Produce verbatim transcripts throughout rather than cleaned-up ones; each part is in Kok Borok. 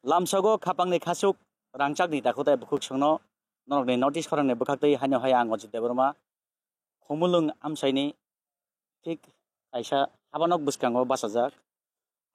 Lamsogo khapangni khasuk rangchakni dakhutai bukhuk songno norokni notice khorangni bwkhaktwi haino hai ang Ajit Debbarma Khumulwng amchaini thik kaisa habanok bwskango bachajak.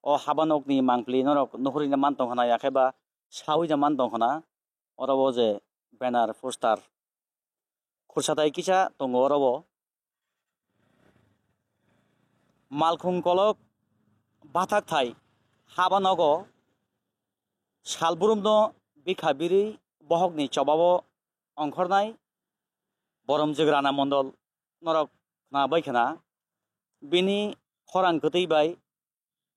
O habanokni mangpili norok nuhurina man tongkhna yakheba sawija man tongkhna oro o je banner poster khursatai kisa tongo oro o. Malkhung kolok bathak thai haba nogo salbrumno bikha birwi bohokni chobao ongkhornai Boromjwk Rana Mondol norok khna bai khna. Bini khorang kwtwi bai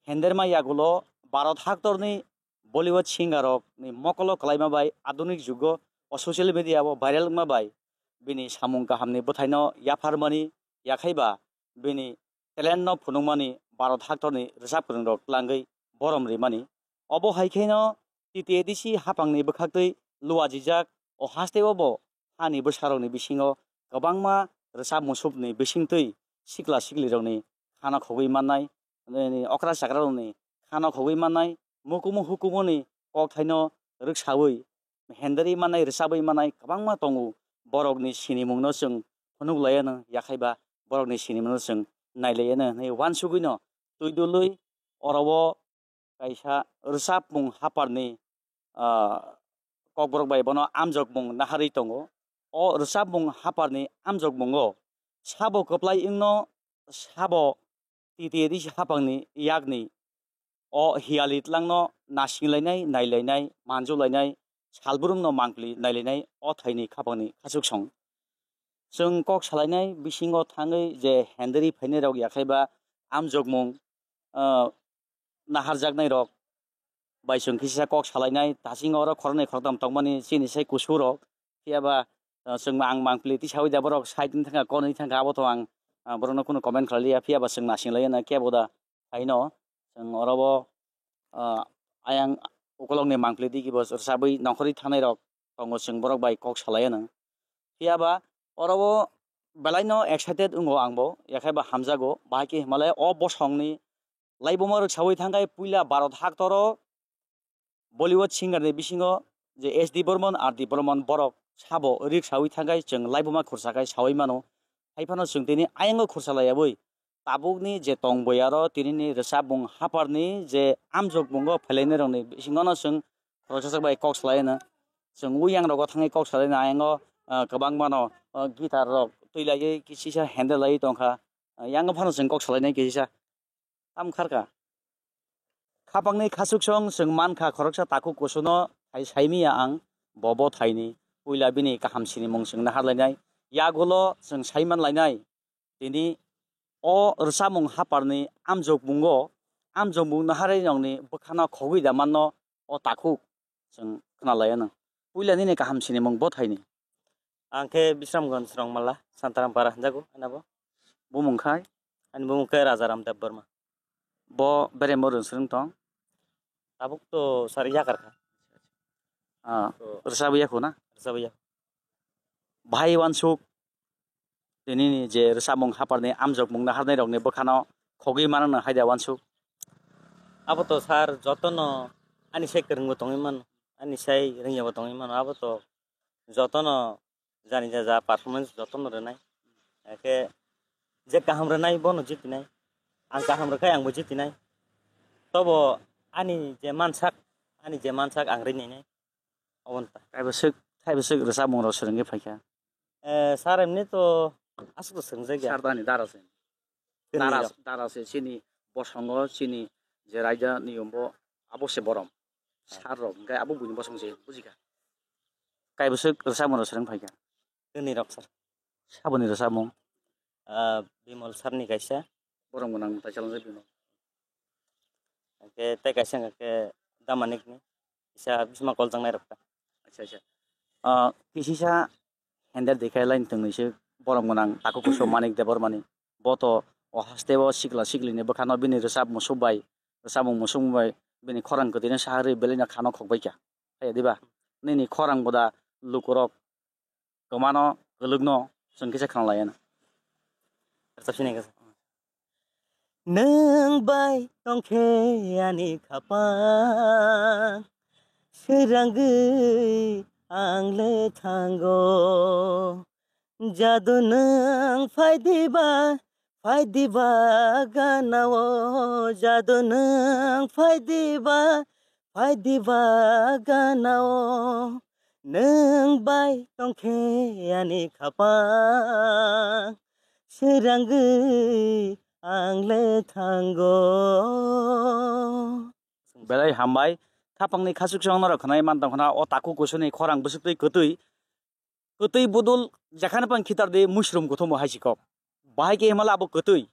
Henderma yagulo Bharat haktorni Bollywood singer rokni mokolo kwlaima bai adunik jugo o social media o viral wngma bai bini samung kahamni bwthaino yapharmani yakhaiba bini talent no phunukmani Bharat haktorni rwchap kwrwng rok tlangwi borom rimani. Obo hai kheno T T A D C hapangni bwkhaktwi luajijak o hasteo bo hani bwsarokni bisingo kwbangma rwchap musupni bisingtwi sikla siklirokni khana khogwi mannai, nini okra chakrarokni khano khogwi mannai, mukumu hukumuni kokthaino rwksawi, henderwi mannai, rwchabwi mannai kwbangma tongo. Borokni sinimungno chwng phunuk laiano, yakhaiba borokni sinimungno chwng nai laiano hwnwi uansugwino twi dului oro o kaisa rwchapmung haparni, ah, kokborok bai bono amjokmung naharwi tongo. O rwchapmung haparni amjokmungo sabo kwplai wngno sabo T T A D C hapangni yakni o hiyali tlangno nasinglainai, nailainai, manjulainai, salbrumno mangpli nailainai o thaini khapangni khachuk song. Chwng kok salainai bisingo thangwi je henderi phainai rok yakhaiba amjokmung, ah, naharjaknai rok bai chwng kisa kok salainai, tasingo oro khoroknwi khoroktham tongmani chini sai kusurok. Phiyaba, ah, chwng ang mangpili tisawi da borok side wng thangkha, kon wng thangkha, abo to ang, ah, borokno kunu comment khlai liya, phiyaba chwng nasing laiya na kebo da haino. Chwng oro bo, ah, ayang ukolokni mangpili digibo rwchabwi nongkhorwi thangnai rok tongo, chwng borok bai kok salaiya nang. Phiyaba oro bo belaino excited wngo ang bo, yakhai ba hamjago, bahai khe himalaya o bosongni laibuma rwksawi thangkhai puila Bharat haktoro Bollywood singer ni bisingo je S D Burman, R D Burman borok sabo riksawi thangkhai chwng laibuma khursakhai sawi mano. Haiphano chwng tini ayango khursa layabwi tabukni je tongboyaro tinini rwchapmung haparni je amjokmungo phelainairokni bisingono chwng khoroksa bai kok salaino. Chwng uyang rogo thangwi kok salaino ayango, ah, kwbangmano, ah, guitar rok twi laiwi kisisa handle laiwi tongkha. Ah, yango phano chwng kok salainai kisisa. Tam kharkha. Khapangni khachuksong chwng mankha khoroksa takhuk kusuno hai saimiya ang bo bo thaini puila bini kaham sinimung chwng naharlainai. Yagulo chwng saimanlainai. Tini o rwchapmung haparni amjokmungo, amjokmung naharwi nongni bwkhano khogwi da manno o takhuk chwng khnalaiya nang. Puila nini kaham sinimung bo thaini. Ang khe Bisramganj Rongmala, Santaram Para hwnjago, ani bo. Bumung khai? Ani bumung khe Rajaram Debbarma. Bo beremo rwng swrwng tong? Tabuk to sari yakar kha. Ah, to rwchabwi yakho na? Rwchabwi yakho. Bahai uansuk, tinini je rwchapmung haparni amjokmung naharnai rokni bwkhano khogwi mano nang haida uansuk? Abo to sir jotono ani sai kwrwngbo tongwi mano, ani sai rwngyabo tongwi mano, abo to jotono jani ja ja performance jotono rwnai. Hakhe je kaham rwnai bono jitinai, ang kaham rwkhai angbo jitinai. Tobo ani je mansak, ani je mansak ang rwinainai. Oboni ta. Kaibo swk, kaibo swk rwchapmung rok swrwngwi phaikha. Eh, sir, emni to aswk to swrwngjak ya. Sir to ani dara se. Kwrwini dara, rok. Dara se chini bosongo chini je raida niyombo abo se borom. Sir rok hwnkhe abo buini bosong se bujikha. Kaibo swk rwchapmung rok swrwng phaikha. Kwrwini rok, sir. Saboni rwchapmung? Ah, Bimol sir ni kaisa. Borom gwnang tai chalangjak Bimol. Hwnkhe tei kaisa hwnkhe Damanikni kisa bisma koljaknai rok ta. Acha, acha. Ah, kisisa hender dekhai line tongwi se borom gwnang takhuk kusu Manik Debbarmani. Bo to o haste o sikla siklini bwkhano bini rwchap musuk bai, rwchapmung musuk bai bini khorang kwtwino saharwi belai no khano khokbai kha. Haiya diba? Nini khorang boda lukurok kwmano kwlwkno chwng kisa khna laiya na. Rwchap sini kisa. Nwng bai tongkhe ani khapang, Srangwi ang le thango. Jadu nwng phai diba, phai diba gana o. Jadu nwng phai diba, phai diba gana o. Nwng bai tongkhe ani khapang, srangwi ang le thango. Belai hambai. Khapangni khasuk song norok khwnai man tong khna, o takhuk kusuni khorang bwswk twi kwtwi. Kwtwi budul jekhano pang khitar di mushroom kuthumo hai si kok. Bahai khe himala abo kwtwi.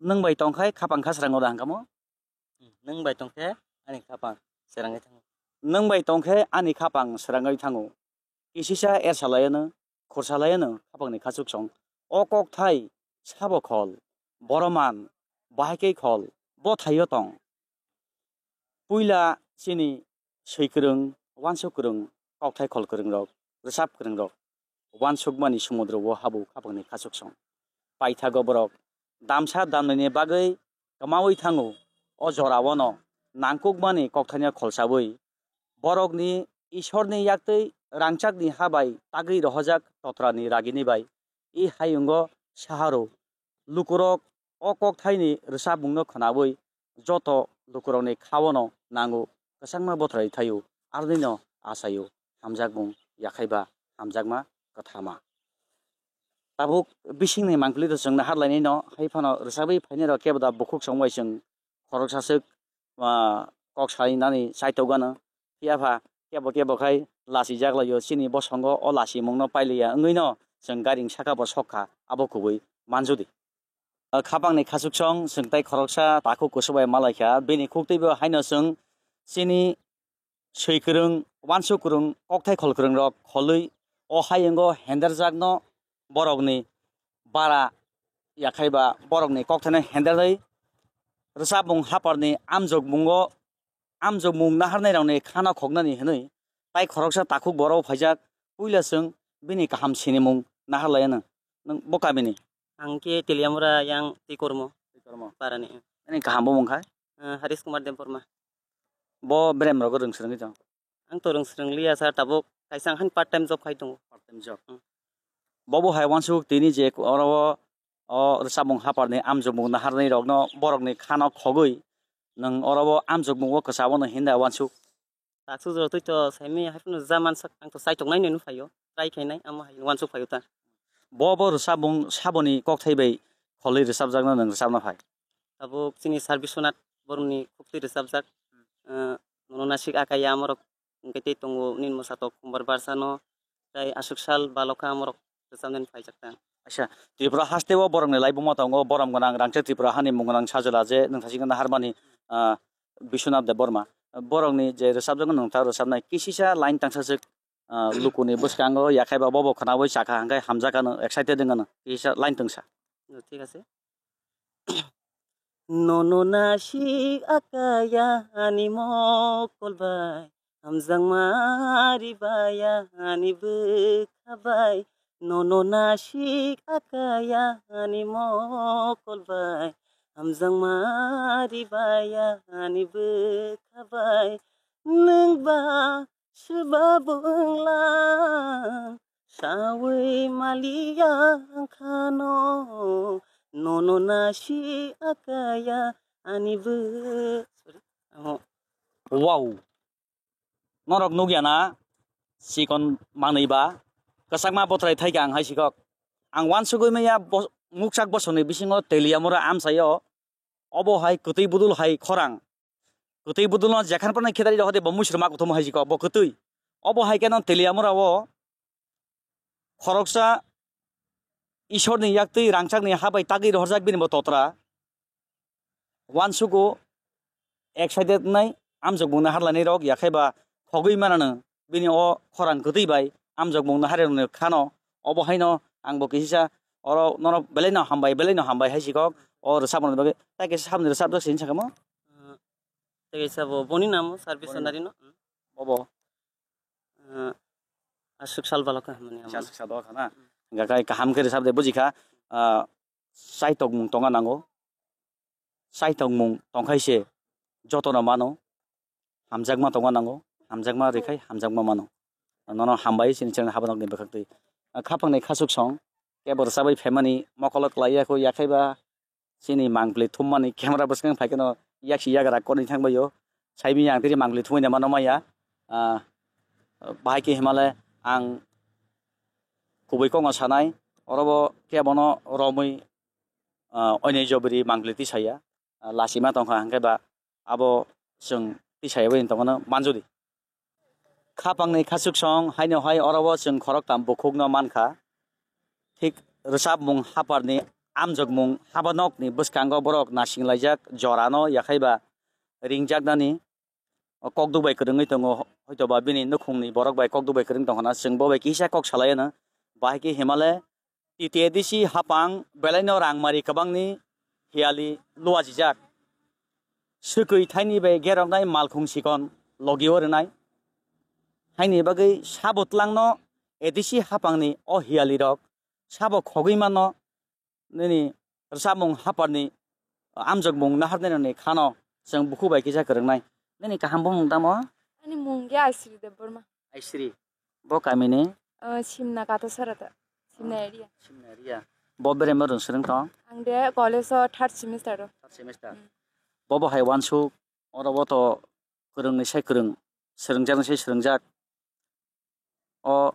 Nwng bai tong khai khapang kha srango da hangkamo? Nwng bai tong khe ani khapang srangwi thango. Nwng bai tong khe ani khapang srangwi thango. Kisisa er salaiyano, khur salaiyano khapangni khasuk song. O kok thai sabo khol, boroman, bahai khe khol, bo thaio tong. Puila chini swi kwrwng, uansuk kwrwng, kokthai khol kwrwng rok, rwchap kwrwng rok, uansukmani sumudro o habo khapangni khasuk song. Paithago borok damsa damnaini bagwi kwmawi thango, o jorao no nangkukmani kokthaino kholsawi borokni Ishorni yaktwi rangchakni ha bai tagwi rohorjak totrani ragini bai i hayungo saharo lukurok o kokthaini rwchapmungno khwnawi joto lukurokni khaono nango kwchangma bothrai thaio, arnino achaio hamjakmung yakhaiba hamjakma kwthama. Tabuk bisingni mangpili to chwngno harlainai no, hai phano rwchapwi phainai rok kebo da bukhuk song bai chwng khoroksa swk, ah, kok sainani chaitok gano. Phiya pha kebo kebo khai lachijak laio, chini bosongo o lachimungno pailiya wngwi no chwng gairing saka bo sok kha, abo kubui manjudi. Ah, khapangni khasuk song chwng tai khoroksa takhuk kusu bai malaikha, bini khuktwi bo haino chwng chini swi kwrwng, uansuk kwrwng, kokthai khol kwrwng rok kholwi o hayungo henderjakno borokni bara yakhai ba borokni kokthaino henderwi rwchapmung haparni amjokmungo, amjokmung naharnai rokni khano khoknani hwnwi tai khoroksa takhuk borok phaijak, puila chwng bini kaham sinimung naharlaiya nwng. Nwng bo kamini? Ang khe Teliamura yang Tikormo. Tikormo. Parani. Ani kaham bo mung khai? Ah, Harish Kumar Debbarma. Bo berem rogo rwng swrwngwi tong? Ang to rwng swrwng liya sir, tabuk kaisa ang hani part time job khai tongo. Part time job. Hmm. Bobo hai uansuk tini je oro o rwchapmung haparni amjokmung naharnai rokno borokni khano khogwi nwng oro o amjokmungo kwchabo no hinda uansuk. Taksuk jora twi to saimanya hai phano ja mansak, ang to chaitok nai nai no phaio, try khainai, amo hai uansuk phaio ta. Bo bo rwchapmung saboni kokthai bai kholwi rwchapjakno nwng rwchapna phai? Tabuk chini Sir Biswanath Boromni khuktwi rwchapjak, eh, Nono Nasik Akaya amorok hwnkhe tei tongo nini mwsatok Kumbar Barsano, tei Aswk Sal Balokha amorok rwchapnani phaijak ta. Acha, Tripura hasteo borokni laibuma tongo, borom gwnang rangchak Tripura hani mung gwnang sajwla je nwng thasingno harmani, ah, Biswanath Debbarma. Borokni je rwchapjak nwng ta rwchapnai kisisa line tangsajwk, ah, lukuni bwskango yakhai ba bobo khwnawi chakha hwnkhe hamjakha nwng excited wngkha nwng kisisa line tongsa. Thik ase. Nono Nasik Akaya ani mokol bai, hamjakma ribaya ani bwkha bai. Nono Nasik Akaya ani mokol bai, hamjakma ribaya ani bwkha bai. Nwng ba Swba bwnglang sawi maliya khano, nono Nasik Akaya ani bw-, sorry. Oho. Wow. Norok nukya na, chikon manwi ba, kwchakma bothrai thaikha ang hai sikok. Ang uansugwi maya bo-, mukchak bosongni bisingo Teliamura amchaio, obo hai kwtwi budul hai khorang. Kwtwi budulno jekhan phano khedari rw hade bo muisrwma kuthum hai jikok, bo kwtwi. Obo hai khe no Teliamura o khoroksa Ishorni yaktwi rangchakni ha bai tagwi rohorjak bini bo totra. Uansugo excited wngnai, amjokmungno harlainai rok yakhai ba khogwi manano. Bini o khorang kwtwi bai amjokmungno harlainai khano. Obo haino ang bo kisisa oro norok belaino hambai, belaino hambai hai sikok. O rwchapmani bagwi tai kaisa saboni rwchapjak se hinwi sakha mo? Ah, tei kaisa bo, boni namo Sir Biswanath no. Bobo. Ah, Aswk Sal Balokha hwnmani amo. Aswk Sal Balokha na? Hwnkha khe kaham khe rwchap de, bujikha. Ah, chaitokmung tongna nango. Chaitokmung tongkhai se jotono mano. hamjakma tongma nango, hamjakma rikha, hamjakma mano. Nono hambai chini channel habanokni bwkhaktwi. Khapangni khasuk song kebo rwchabwi phaimani mokolo kwlaiya kho, yakhaiba chini mangpili thummani camera bwskang phai kheno yaksi yagra konwi thangbaio. Saimanya ang tini mangpili thumwi naima nw maya. Ah, bahai khe himale ang kubui kokno sanai, orobo kebono romwi, ah, oinai jobri mangpili tisaya, ah, lasima tongkha, hwnkhe ba abo chwng tisaya bai tongmano manjodi. Khapangni khasuk song haino hai orobo chwng khoroktham bukhukno mankha. Thik rwchapmung haparni amjokmung habanokni bwskango borok nasinglaijak jorano yakhaiba ringjaknani kokduk bai kwrwngwi tongo, hoitoba bini nukhungni borok bai kokduk bai kwrwng tongkhana chwng bo bai kisa kok salaiano. Bahai khe himale T T A D C hapang belaino rangmari kwbangni hiyali luajijak. Swkwi thaini bai geroknai malkhung sikon logio rwnai. Haini bagwi sabo tlangno A D C hapangni o hiyalirok sabo khogwi mano nini rwchapmung haparni amjokmung naharnirokni khano chwng bukhuk bai kisa kwrwngnai. Nini kaham bumung tamo? Ani mung khe Aisri Debbarma. Aisri. Bo kamini? Uh, Simna Katasara ta. Simna area. Simna area. Bo beremo rwng swrwng tong? Ang de college o third semester o. Third semester. Mm. Bo bo hai wansuk oro bo to kwrwngni sai kwrwng, swrwngjakni sai swrwngjak. O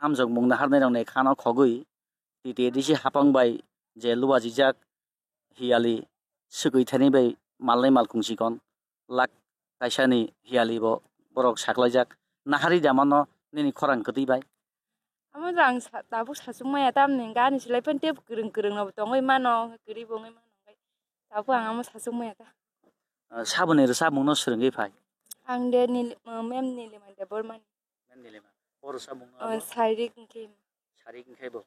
amjokmung naharnairokni khano khogwi T T A D C hapang bai je luajijak hiyali swkwi thani bai malnai malkhung sikon lakh kaisani hiyali bo borok saklaijak. Nahari da mano nini khorang kwtwi bai? Amo jang sa-, tabuk sachuk maya tamni gani silai pen tep kwrwng kwrwng no tongwi mano, kwrwi bo wngwi mano. Tabuk ang amo sachuk maya ta. Ah, saboni rwchapmungno swrwngwi phai? Ang de Nili-, uh, ma'am Nilima Debbarmani. Ma'am Nilima. O rwchapmungno Oh, abo? Sairik wngkhe. Sairik wngkhe bo.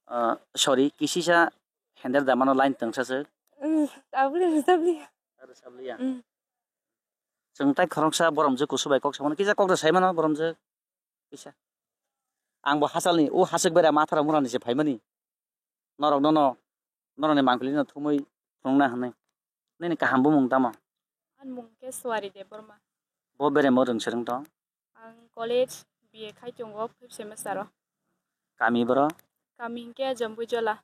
Ah, sorry, kisisa hender damano line tongsa se. Uh, tabuk rwchapli. Rwchapliya. Mm. Chwng tai khoroksa boromjwk kusu bai kok samano kisa kok da saimano boromjwk. Kisa. Ang bo hachalni, o hachwk bera mathara murani se phaimani. Norok nono, norokni mangpili no thumwi phunukna hwnwi. Nini kaham bumung tamo? Ani mung khe Suwari Debbarma. Bo beremo rwng swrwng tong? Ang college B A khai tongo, fifth semester o. Kami boro? Kami hinkhe Jambuijola.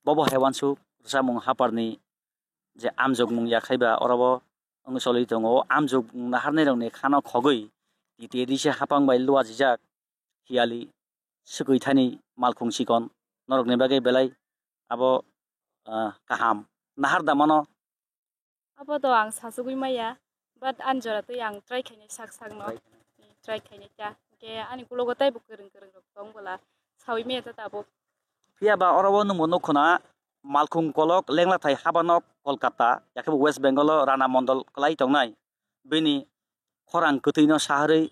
Bobo hai wansuk rwchapmung haparni je amjokmung yakhaiba orobo wngwi choli tongo. O amjokmung naharnairokni khano khogwi T T A D C hapang bai luajijak hiyali swkwi thani malkhung sikon norokni bagwi belai abo, ah, kaham. Nahar da mano? Abo do ang sachugwi maya, but ani jora twi ang try khainai sak sakno. Try khainai. Try khainai ta. Hinkhe ani ulogo taibo kwrwng kwrwng rok tong bola sawi maya ta tabuk. Phiya ba oro o nwngbo nukho na malkhung kolok lenglathai habanok Kolkata, yakhe bo West Bengal o Rana Mondol kwlai tongnai. Bini khorang kwtwi no saharwi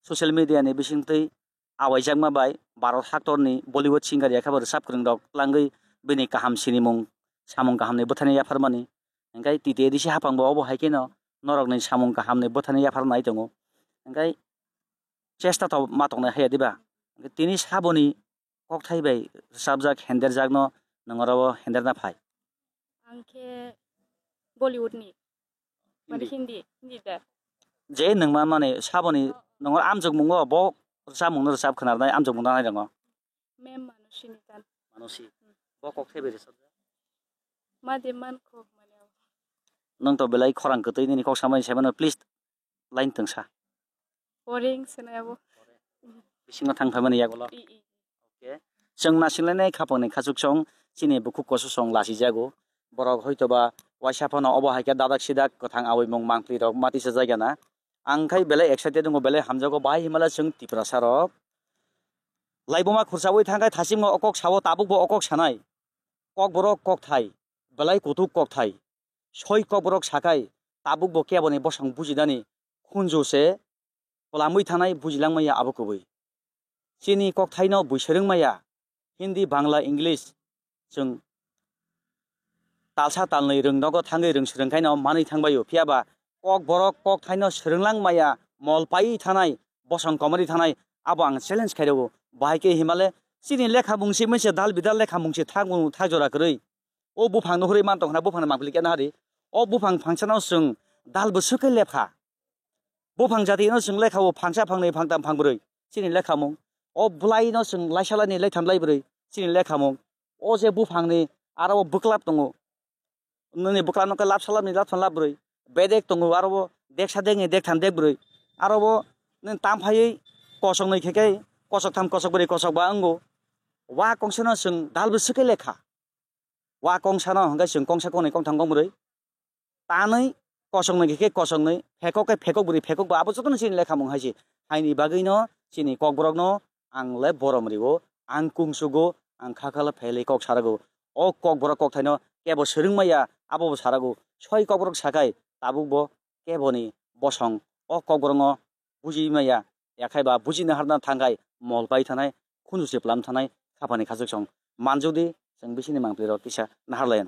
social media ni bisingtwi awaijakma bai Bharat haktorni Bollywood singer yakhe bo rwchap kwrwng rok twlangwi bini kaham sinimung samung kahamni bwthaino yapharmani. Hinkhe T T A D C hapang bo obo hai kheno norokni samung kahamni bwthaino yapharnai tongo. Hinkhe chesta to ma tongnai haiya diba? Hinkhe tini saboni kokthai bai rwchapjak, henderjakno nwng oro o henderna phai? Ang khe Bollywood ni. Mane Hindi. Hindi, Hindi da. Je nwng ma mane saboni nwng oro amjokmungo bo rwchapmungno rwchap khwnarnai amjokmungno nai tongo. Mem Manusi ni gan. Manusi. Hmm. Bo kokthai bai rwchapjak? Ma de man kho mane. Nwng to belai khorang kwtwi nini kok samani saimano, please. Line tongsa. Boring se nai abo. Bisingo thang phaimani yagulo. I, i. Okay. Chwng nasinglai nai khapangni khachuk song chini bukhuk kosu song lasijago. Borok hoitoba waisa phano obo hai khe dadak sidak kwthang awi mung mangpli rok mati sajagana. Ang khai belai excited wngo, belai hamjago, bahai himala chwng Tiprasa rok. Laibuma khursawi thangkhai thasimno okok sao, tabukbo okok sanai. Kokborok kokthai, belai kutuk kokthai. Soi kokborok sakhai, tabukbo keboni bosong bujinani khunju se polamwi thanai, bujilangmaya abo kubui. Chini kokthaino bui swrwngmaya, Hindi, Bangla, English, chwng talsa talnwi rwng nogo thangwi rwng swrwng khaino manwi thangbaio, phiyaba kokborok kokthaino swrwnglang maya, mol paiwi thanai, bosong komorwi thanai, abo ang challenge khairokgo. Bahai khe himale chini lekha mungsi mese dal bidal lekha mungsi thak mung thak jora kwrwi. O buphang nuhurwi man tongkhna buphangni mangpili khe nahari. O buphang phangsano chwng dal bwswk khe lepha. Buphang jati no chwng lekha o phangsa, phangnwi, phangtham, phangbrwi chini lekhamung. O bwlai no chwng laisa laini, laitham, laibrwi chini lekhamung. O je buphangni aro o bwklap tongo. Nini bwkla no khe lapsa lapni, lapsa lapbrwi. Bedek tongo, aro bo deksa, dekni, dektham, dekbrwi. Aro bo nini tamphaiwi kosoknwi khe khe kosoktham, kosokbrwi, kosokba wngo. Wa kongsa no chwng dal bwswk khe lekha. Wa kongsa no hwnkhe chwng kongsa, kongnwi, kongtham, kongbrwi. Tanwi kosoknwi khe khe kosoknwi, phekok khe phekok brwi, phekok ba, abo jotono chini lekhamung hai se. Haini bagwi no chini kokborok no ang le borom rio, ang kungsugo, ang kha kha le phailwi kok sarago. O kokborok kokthaino kebo swrwng maya, abo bo sarago. Soi kokborok sakhai, tabuk bo keboni bosong o kokborokno buji maya, yakhai ba bujina harna thangkhai, mol pai thanai, khunju se plam thanai, khapani khachuk song. Manjudi chwng bisini mangpli rok kisa naharlaiya.